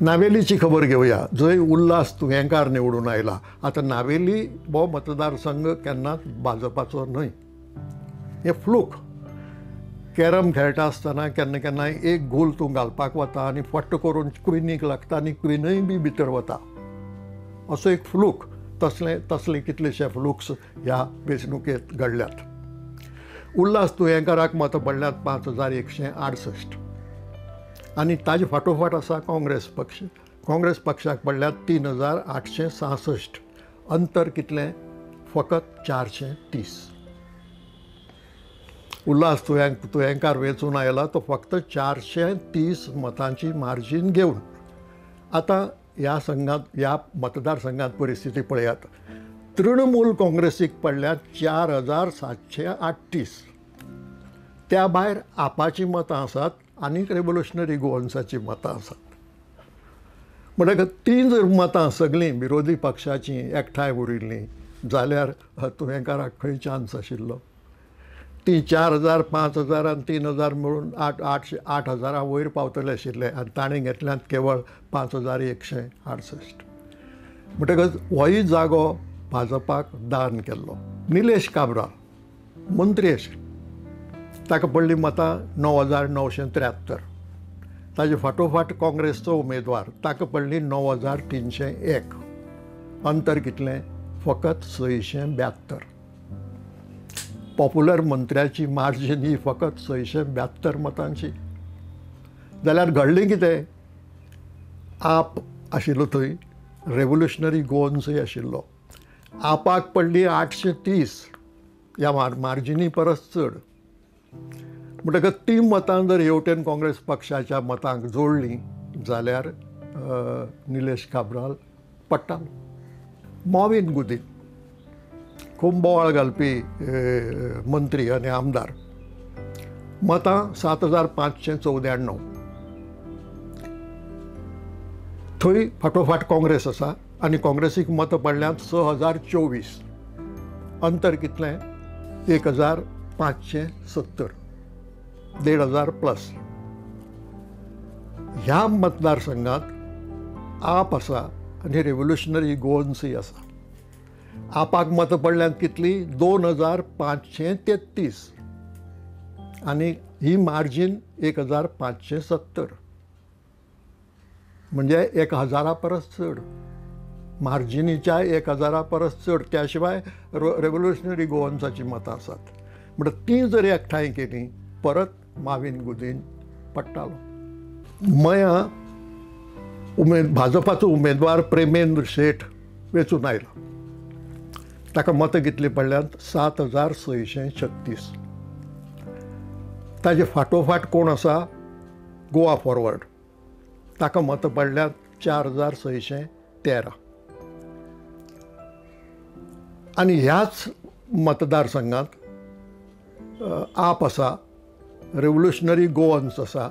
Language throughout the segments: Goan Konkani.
नावेलीची खबर घेवया, जंय उल्हास तुयेंकार निवडून आयला. आतां नावेली हो मतदारसंघ केन्नाच भाजपाचो न्हय, हें फ्लूक. कॅरम खेळटा आसतना केन्ना केन्नाय एक गोल तूं घालपाक वता आनी फट्ट करून क्विनीक लागता आनी क्विनूय बी भितर वता, असो एक फ्लूक. तसले तसले कितलेशे फ्लुक्स ह्या वेंचणुकेंत घडल्यात. उल्हास तुयेंकाराक मतां पडल्यात 5168 आनी ताजे फाटोफाट आसा काँग्रेस पक्ष. काँग्रेस पक्षाक पडल्यात 3866. अंतर कितलें? फकत 430. उल्हास तुयेंकार वेंचून आयला तो फक्त 430 मतांची मार्जीन घेवन. आतां ह्या संघात, ह्या मतदारसंघात परिस्थिती पळयात. तृणमूल काँग्रेसीक पडल्यात 4738. त्या भायर आपाचीं मतां आसात आनीक रेवोल्युशनरी गोवन्साचीं मतां आसात. म्हणटकच तीं जर मतां सगळीं विरोधी पक्षाचीं एकठांय उरिल्लीं जाल्यार तुयेंकाराक खंय चान्स आशिल्लो? तीं 4000, 5000 आनी 3000 मेळून 8,000 वयर पावतले आशिल्ले आनी ताणें घेतल्यात केवळ 5168. म्हणटकच होय जागो भाजपाक दान केल्लो. निलेश काब्राल मंत्री आशिल्लो, ताका पडलीं मतां 9973. ताजे फाटोफाट काँग्रेसचो उमेदवार, ताका पडली 9301. अंतर कितलें? फकत 672. पॉप्युलर मंत्र्याची मार्जीन ही फकत 672 मतांची. जाल्यार घडलें कितें? आप आशिल्लो थंय, रेवोल्युशनरी गोवन्सय आशिल्लो. आपाक पडली 830, ह्या मार्जिनी परस चड. म्हणटकच तीं मतां जर हेवटेन काँग्रेस पक्षाच्या मतांक जोडलीं जाल्यार निलेश काब्राल पडटालो. मॉविन गुदीन खूब बोवाळ घालपी मंत्री आनी आमदार, मतां 7594. थंय फाटोफाट काँग्रेस आसा आनी काँग्रेसीक मतां पडल्यात 6024. अंतर कितलें? 1570, 1500 प्लस. ह्या मतदारसंघात आप आसा आनी रेवोल्युशनरी गोवन्सूय आसा. आपाक मतां पडल्यात कितलीं? 2533 आनी ही मार्जीन 1570, म्हणजे 1000 परस चड, मार्जिनीच्या 1000 परस चड. त्या शिवाय रेवोल्युशनरी गोवन्साचीं मतां आसात. म्हणटा तीं जर एकठांय केलीं परत माविन गुदीन पडटालो. मया भाजपाचो उमेदवार प्रेमेंद्र शेठ वेंचून आयलो, ताका मतां कितलीं पडल्यात? 7636. ताजे फाटोफाट कोण आसा? गोवा फॉरवर्ड, ताका मतां पडल्यात 4613. आनी ह्याच मतदारसंघात आप आसा, रेवोल्युशनरी गोवन्स आसा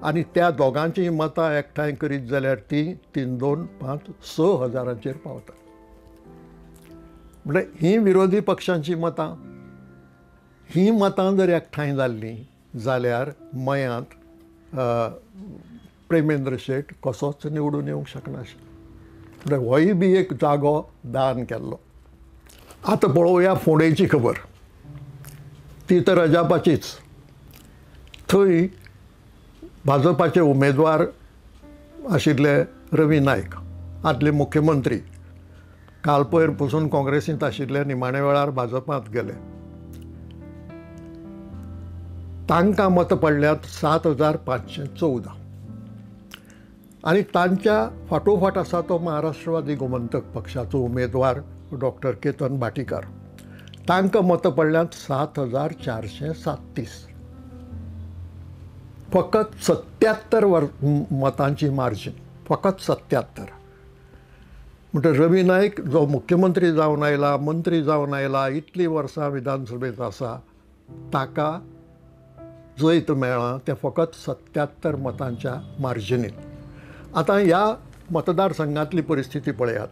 आनी त्या दोगांचीं मतां एकठांय करीत जाल्यार तीं 3, 2, 5, 6 हजारांचेर पावतात. म्हणल्यार हीं विरोधी पक्षांचीं मतां, हीं मतां जर एकठांय जाल्लीं जाल्यार मयांत प्रेमेंद्र शेट कसोच निवडून येवंक शकनाशिल्लो. म्हणल्यार होय बी एक जागो दान केल्लो. आतां पळोवया फोंडेची खबर, ती तर अजापाचीच. थंय भाजपाचे उमेदवार आशिल्ले रवी नायक, आदले मुख्यमंत्री, काल पयर पसून काँग्रेसींत आशिल्ले, निमाणे वेळार भाजपांत गेले. तांकां मतां पडल्यात 7514 आनी तांच्या फाटोफाट आसा तो महाराष्ट्रवादी गोमंतक पक्षाचो उमेदवार डॉक्टर केतन भाटीकार, तांकां मतां पडल्यात 7437. फकत 77 मतांची मार्जीन, फकत 77. म्हणटा रवी नायक जो मुख्यमंत्री जावन आयला, मंत्री जावन आयला, इतलीं वर्सां विधानसभेंत आसा, ताका जैत मेळ्ळां तें फकत 77 मतांच्या मार्जिनीन. आतां ह्या मतदारसंघांतली परिस्थिती पळयात.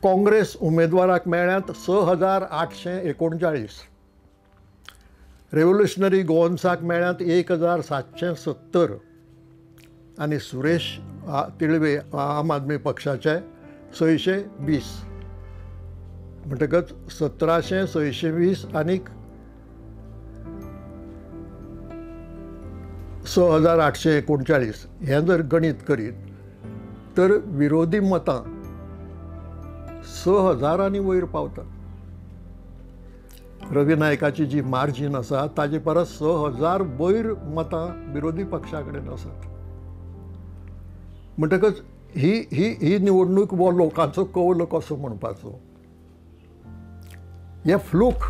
काँग्रेस उमेदवाराक मेळ्ळ्यात 6839, रेवोल्युशनरी गोवन्साक मेळ्ळ्यात 1770 आनी सुरेश तिळवे आम आदमी पक्षाचे 620, म्हणटकच 1700 620 आनीक 6839 हें जर गणीत करीत तर विरोधी मतां 6000 वयर पावतात. रवी नायकाची जी मार्जीन आसा ताजे परस 6000 वयर मतां विरोधी पक्षा कडेन आसात. म्हणटकच ही ही ही निवडणूक वो लोकांचो कौल कसो म्हणपाचो, हे फ्लूक.